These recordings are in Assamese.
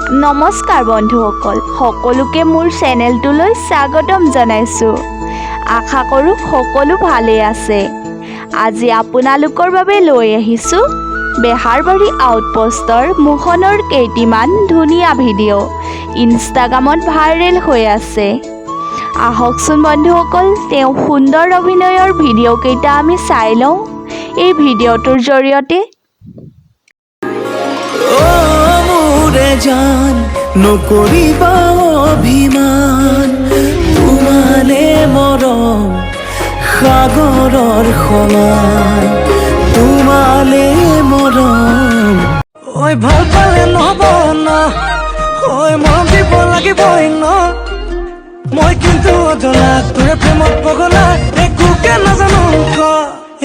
নমস্কাৰ বন্ধুসকল, সকলোকে মোৰ চেনেলটোলৈ স্বাগতম জনাইছোঁ। আশা কৰোঁ সকলো ভালেই আছে। আজি আপোনালোকৰ বাবে লৈ আহিছোঁ বেহাৰবাৰী আউটপোষ্টৰ মোহনৰ কেইটিমান ধুনীয়া ভিডিঅ', ইনষ্টাগ্ৰামত ভাইৰেল হৈ আছে। আহকচোন বন্ধুসকল, তেওঁ সুন্দৰ অভিনয়ৰ ভিডিঅ'কেইটা আমি চাই লওঁ এই ভিডিঅ'টোৰ জৰিয়তে। অ' মোৰে জান, নকৰিবা অভিমান। তোমালে মৰম সাগৰৰ সমান, তোমালে মৰম। ঐ, ভাল পালে নহ'ব ন, ঐ মৰম দিব লাগিবই ন। মই কিন্তু অজলা, তোৰে প্ৰেমত পগলা, একোকে নাজানো ক।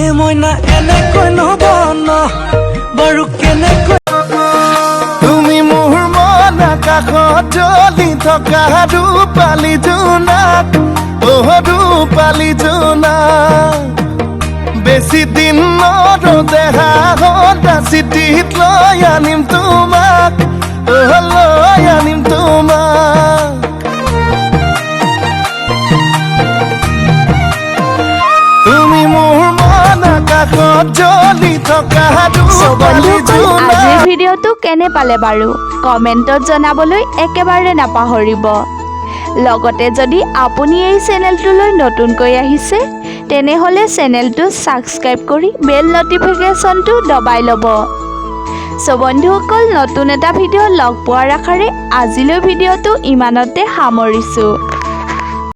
এ মইনা, এনেকৈ নহ'ব ন, বাৰু কেনেকৈ? তুমি মোৰ মন আকাশত জ্বলি থকা ৰূপালী জোনাক, অ' ৰূপালী জোনাক। বেছি দিন নৰওঁ দেহা, চিঠিত লৈ আনিম তোমাক, অ' লৈ আনিম তোমাক। তুমি মোৰ মন আকাশত জ্বলি থকা চ' ৰূপালী বন্ধুসকল, আজিৰ জোনাক। ভিডিঅ'টো কেনে পালে বাৰু কমেণ্টত জনাবলৈ একেবাৰে নাপাহৰিব। লগতে যদি আপুনি এই চেনেলটোলৈ নতুনকৈ আহিছে, তেনেহ'লে চেনেলটো ছাবস্ক্ৰাইব কৰি বেল ন'টিফিকেশ্যনটো দবাই ল'ব। চ' বন্ধুসকল, নতুন এটা ভিডিঅ' লগ পোৱাৰ আশাৰে আজিলৈ ভিডিঅ'টো ইমানতে সামৰিছোঁ।